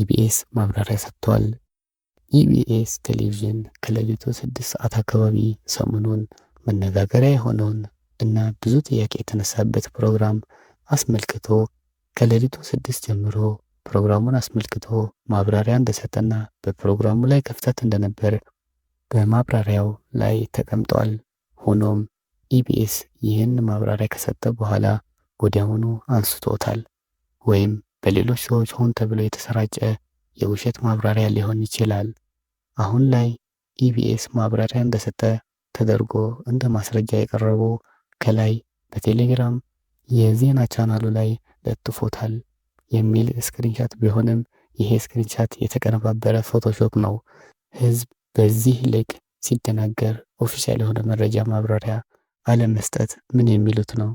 ኢቢኤስ ማብራሪያ ሰጥቷል። ኢቢኤስ ቴሌቪዥን ከሌሊቱ 6 ሰዓት አካባቢ ሰሞኑን መነጋገሪያ የሆነውን እና ብዙ ጥያቄ የተነሳበት ፕሮግራም አስመልክቶ ከሌሊቱ 6 ጀምሮ ፕሮግራሙን አስመልክቶ ማብራሪያ እንደሰጠና በፕሮግራሙ ላይ ክፍተት እንደነበር በማብራሪያው ላይ ተቀምጧል። ሆኖም ኢቢኤስ ይህን ማብራሪያ ከሰጠ በኋላ ወዲያውኑ አንስቶታል። ወይም በሌሎች ሰዎች ሆን ተብሎ የተሰራጨ የውሸት ማብራሪያ ሊሆን ይችላል። አሁን ላይ ኢቢኤስ ማብራሪያ እንደሰጠ ተደርጎ እንደ ማስረጃ የቀረበው ከላይ በቴሌግራም የዜና ቻናሉ ላይ ለጥፎታል የሚል screenshot ቢሆንም ይሄ screenshot የተቀነባበረ Photoshop ነው። ህዝብ በዚህ ልክ ሲደናገር official የሆነ መረጃ ማብራሪያ አለመስጠት ምን የሚሉት ነው?